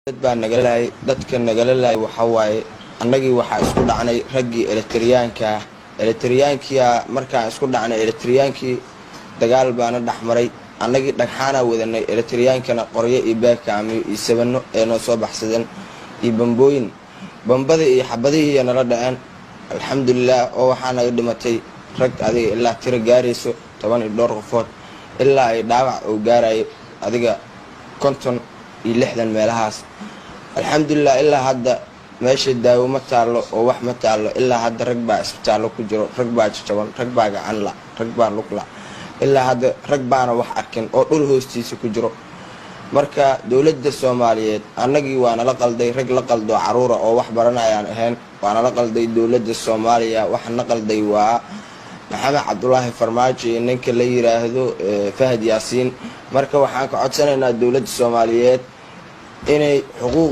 Dad baa nagala laayay. Dadka nagala laayay waxaa waaye, annagii waxaa isku dhacnay raggii Eritriyaanka. Eritriyaankia markaan isku dhacnay, Eritriyaankii dagaal baana dhexmaray. Annagii dhagxaanaa wadanay, Eritriyaankana qoryo iyo beekaamiyo iyo sabano ee noo soo baxsadeen iyo bambooyin. Bambadii iyo xabadihiiya nala dhaceen. Alxamdulilah, oo waxaa naga dhimatay rag adiga ilaa tiro gaarayso 10 iyo dhowr qofood, ilaa ay dhaawac oo gaarayo adiga 50 iyo 60 meelahaas. Alxamdulilah, ilaa hadda meesha daawo ma taallo oo wax ma taallo. Ilaa hadda rag baa isbitaallo ku jiro, rag baa jajaban, rag baa gacan la, rag baa lugla. Ilaa hadda rag baana wax arkin oo dhul hoostiisa ku jiro. Marka dowladda Soomaaliyeed, annagii waa nala qalday. Rag la qaldo caruura oo wax baranayaan ahayn, waa nala qalday. Dowladda Soomaaliya waxa na qalday waa Maxamed Cabdulaahi Farmaajo iyo ninka la yiraahdo Fahad Yaasiin. Marka waxaan ka codsanaynaa dowladda Soomaaliyeed inay xuquuq